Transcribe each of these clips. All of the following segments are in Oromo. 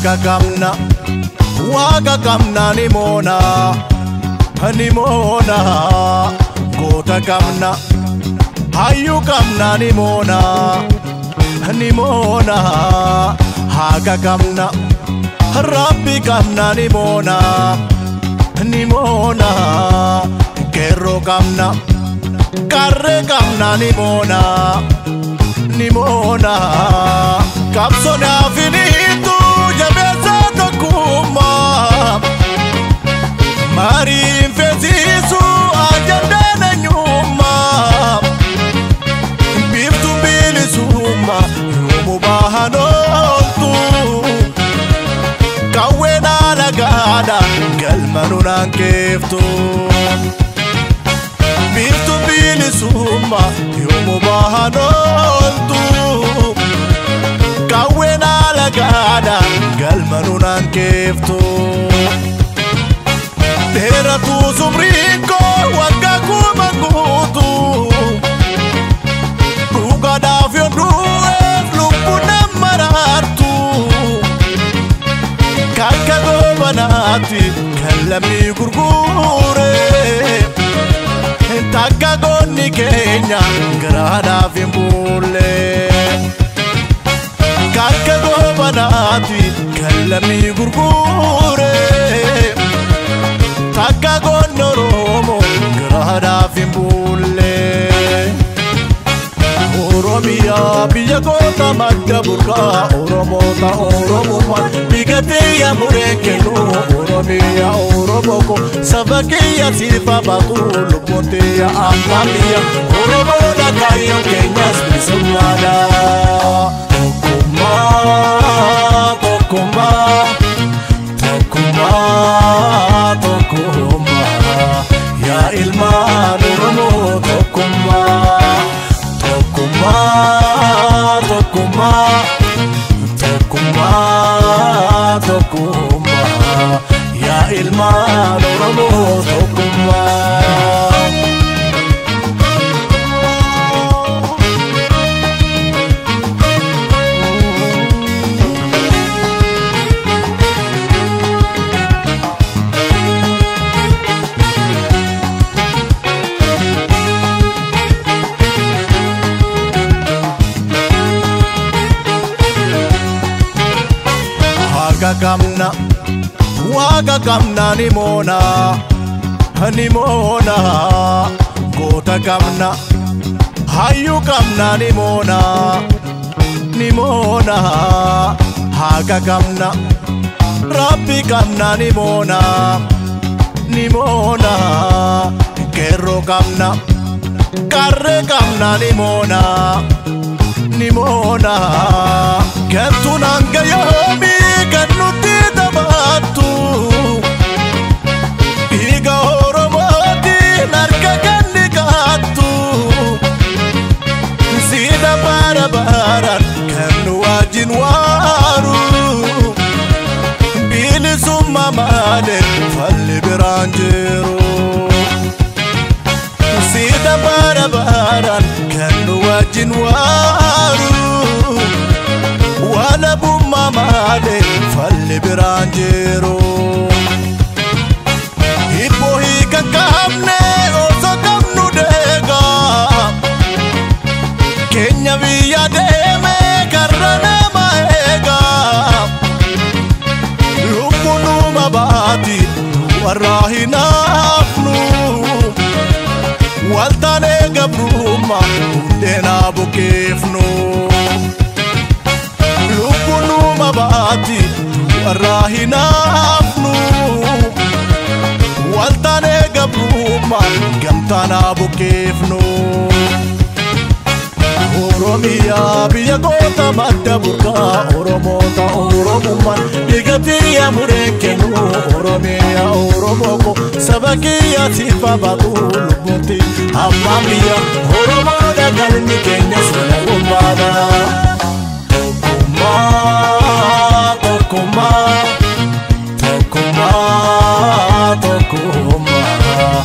Haga qabna, waaqa qabna ni moona, ni moona. Goota qabna, hayyuu qabna ni moona, ni moona. Haga qabna, Rabbi qabna ni moona, ni moona. Qeerroo qabna, qarree qabna ni moona, ni moona. Qabsoodhaaf hiitu jabeessa tokkummaa, mariin feesisu ajandaan eenyummaa. Biiftuun bilisummaa yoomuu bahan ooltu, qawween alagaadha galma nunaan keeftu. Biiftuun bilisummaa yoomuu bahan ooltu, qawween alagaadha galma nunaan keeftu. Dheeratu umriin koo waggaa 10,000 guutuu, dhugaadhaaf yoon du'eef lubbuun nama raartu. Kakka goobanaatti kan lammii gurgure, takka goonni keenya garaadhaaf hin bulle. Kakka goobanaatti kan lammii gurgure, takka goonni Oromoo garaadhaaf hin bulle. Oromiyaa biyya goota madda burqaa, Oromoota Oromummaa dhiigatee mureen kennu. Oromiyaa Oromoo ko saba kiyya siifa baatu, lubbuun tiyya abbaan biyya Oromoodha, kaayyoon keenyas bilisummaadha. Tokkummaa, tokkummaa, tokkummaa, tokkummaa, yaa ilmaan Oromoo tokkummaa. Tokkummaa, tokkummaa, tokkummaa, tokkummaa, yaa ilmaan Oromoo tokkummaa. Haga qabna, waaqa qabna ni moona, ni moona. Goota qabna, hayyuu qabna ni moona, ni moona. Haga qabna, Rabbi qabna ni moona, ni moona. Qeerroo qabna, qarree qabna ni moona, ni moona. Gantuun hanga yoomii kan nutti taphattu, dhiiga Oromootiin harka kan dhiqattu. Siida bara baraan kan nu wajjin waaru, bilisummaa malee falli biraan jiru. Siida bara baraan kan nu wajjin waaru, walabummaa malee falli biraan jiru. Hibboo hiika qabne osoo qabnu deegaa, keenya biyya deeme karra nama eegaa. Lubbuun numa baati du'arraa hin hafnu, waltaanee gabrummaa hundeenaa bukeefnu. Lubbuun numa baati du'arraa hin hafnu, waltaanee gabrummaa gamtaanaa bukeefnu. Oromiyaa biyya goota madda burqaa, Oromoota Oromummaan dhiigatee mureen kennu. Oromiyaa Oromoo ko saba kiyya siifa baatu, lubbuun abbaan biyya Oromoodha, galmi keenyas walabummaadha. Tokkummaa, tokkummaa, tokkummaa, tokkummaa,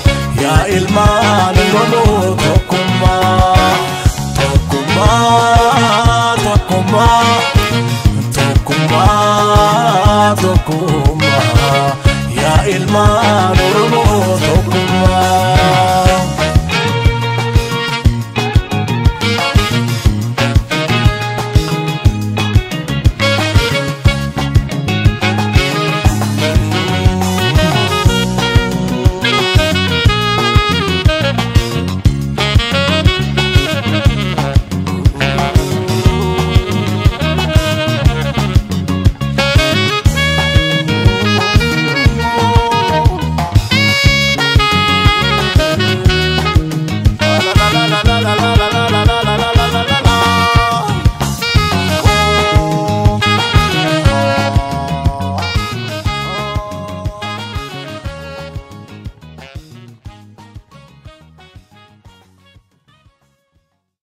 yaa ilmaan Oromoo tokkummaa. Tokkummaa, tokkummaa, tokkummaa. Tokkummaa, yaa ilmaan Oromoo, tokkummaa.